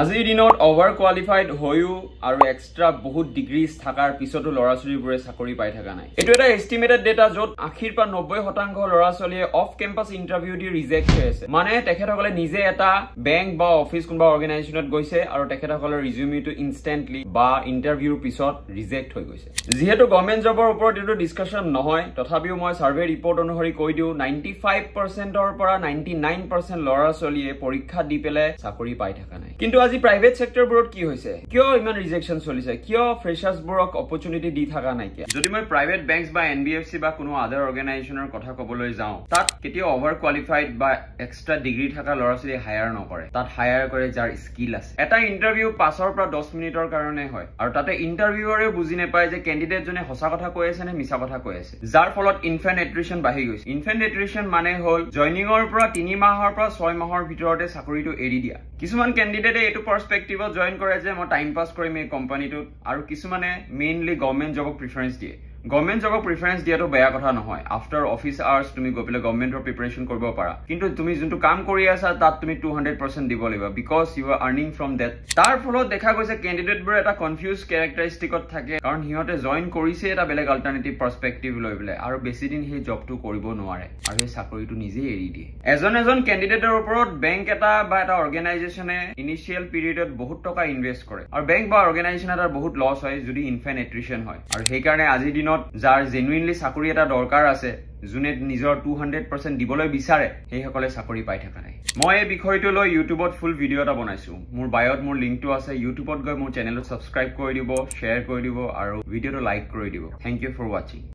আজিৰ দিনত over qualified হৈও আৰু এক্সট্ৰা বহুত ডিগ্ৰীজ থকাৰ পিছতো ল'ৰা ছোৱালীবোৰে চাকৰি পাই থকা নাই। এইটো এটা এষ্টিমেটেড ডেটা, য'ত 80ৰ পৰা 90% ল'ৰা ছোৱালীয়ে of campus interview the reject হৈ আছে। মানে তেখেতসকলে নিজে এটা বেংক বা অফিচ কোনোবা অৰ্গেনাইজেশ্যনত গৈছে আৰু তেখেতসকলৰ ৰিজিউমিটো ইনষ্টেণ্টলি বা ইণ্টাৰভিউৰ পিছত ৰিজেক্ট হৈ গৈছে। যিহেতু গভৰ্ণমেণ্ট জবৰ ওপৰত এইটো ডিছকাশ্যন নহয়, তথাপিও মই ছাৰ্ভে ৰিপৰ্ট অনুসৰি কৈ দিওঁ, 95%ৰ পৰা 99% ল'ৰা ছোৱালীয়ে পৰীক্ষা দি পেলাই চাকৰি পাই থকা নাই। কিন্তু আজি প্ৰাইভেট ছেক্টৰবোৰত কি হৈছে? কিয় ইমান ৰিজেকশ্যন চলিছে? কিয় ফ্ৰেচাৰ্ছবোৰক অপৰচুনিটি দি থকা নাইকিয়া? যদি মই প্ৰাইভেট বেংকছ বা এনবিএফচি বা কোনো আদাৰ অৰ্গেনাইজেশ্যনৰ কথা ক'বলৈ যাওঁ, তাত কেতিয়াও অভাৰ কোৱালিফাইড বা এক্সট্ৰা ডিগ্ৰী থকা ল'ৰা ছোৱালী হায়াৰ নকৰে। তাত হায়াৰ কৰে যাৰ স্কিল আছে। এটা ইণ্টাৰভিউ 5ৰ পৰা 10 মিনিটৰ কাৰণে হয় আৰু তাতে ইণ্টাৰভিউৱাৰেও বুজি নাপায় যে কেণ্ডিডেটজনে সঁচা কথা কৈ আছে নে মিছা কথা কৈ আছে, যাৰ ফলত ইনফেণ্ট এট্ৰিশ্যন বাঢ়ি গৈছে। ইনফেণ্ট এট্ৰিশ্যন মানে হ'ল জইনিঙৰ পৰা 3 মাহৰ পৰা 6 মাহৰ ভিতৰতে চাকৰিটো এৰি দিয়া। কিছুমান কেণ্ডিডেটে এইটো পাৰ্চপেক্টিভত জইন কৰে যে মই টাইম পাছ কৰিম এই কোম্পানীটোত, আৰু কিছুমানে মেইনলি গভৰ্ণমেণ্ট জবক প্ৰিফাৰেঞ্চ দিয়ে। গভৰ্ণমেণ্ট জবক প্ৰিফাৰেঞ্চ দিয়াটো বেয়া কথা নহয়। আফটাৰ অফিচ আৱাৰ্ছ তুমি গৈ পেলাই গভৰ্ণমেণ্টৰ প্ৰিপেৰেশ্যন কৰিব পাৰা, কিন্তু তুমি যোনটো কাম কৰি আছা, তাত তুমি 200% দিব লাগিব, because you are earning from that. তাৰ ফলত দেখা গৈছে কেণ্ডিডেটবোৰে এটা কনফিউজ কেৰেক্টাৰিষ্টিকত থাকে, কাৰণ সিহঁতে জইন কৰিছে এটা বেলেগ অল্টাৰনেটিভ পাৰ্চপেক্টিভ লৈ পেলাই আৰু বেছি দিন সেই জবটো কৰিব নোৱাৰে আৰু সেই চাকৰিটো নিজেই এৰি দিয়ে। এজন এজন কেণ্ডিডেটৰ ওপৰত বেংক এটা বা এটা অৰ্গেনাইজেশ্যনে ইনিচিয়েল পিৰিয়ডত বহুত টকা ইনভেষ্ট কৰে আৰু বেংক বা অৰ্গেনাইজেশ্যন এটাৰ বহুত লছ হয় যদি ইনফেণ্ট এট্ৰিশ্যন হয়। আৰু সেইকাৰণে আজিৰ দিনত যাৰ জেনুইনলি চাকৰি এটা দৰকাৰ আছে, যোনে নিজৰ 200% দিবলৈ বিচাৰে, সেইসকলে চাকৰি পাই থকা নাই। মই এই বিষয়টো লৈ ইউটিউবত ফুল ভিডিঅ' এটা বনাইছো। মোৰ বায়ত মোৰ লিংকটো আছে। ইউটিউবত গৈ মোৰ চেনেলটো ছাবস্ক্ৰাইব কৰি দিব, শ্বেয়াৰ কৰি দিব আৰু ভিডিঅ'টো লাইক কৰি দিব। Thank you for watching.